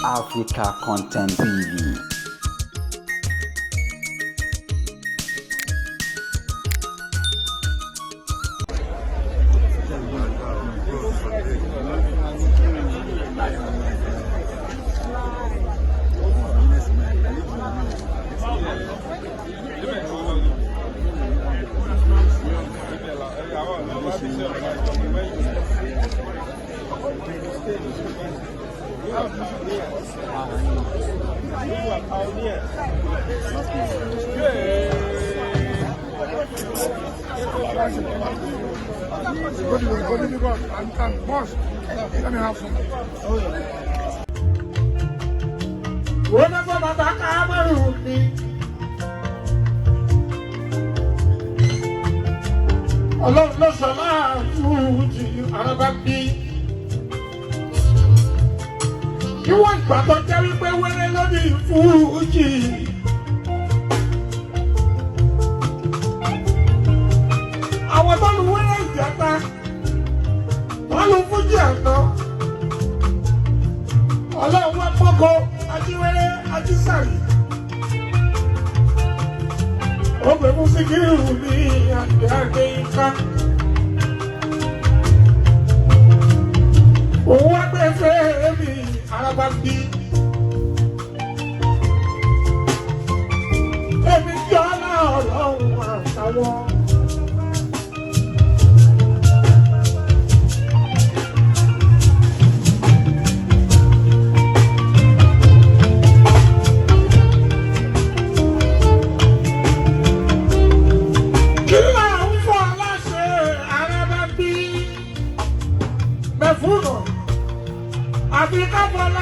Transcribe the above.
Africa Content TV. Go, and boss, let me have some. Wọ́n fọ́ bàbá Kámárù mi. Ọlọ́run ló sọ láàfújì araba bí. Níwọ̀n ìgbà tó jẹ́ wípé wẹ́rẹ́ lórí fújì. Àwọn tó lu wẹ́rẹ́ ìjẹta, wọ́n lu fújì àná. Ọlọ́run wá mọ́kọ ajíwẹ́rẹ́ ajísàrí. Ó pè fún Síkírù ní àgbẹ̀ Adéyínká. Òun wá gbé fẹ́ẹ́mì araba bí. Èmi jọ ọlọ́run àtàwọn. Kí là ń fọ aláṣẹ araba bí? Mẹ̀fúnà àfi ká fọlá.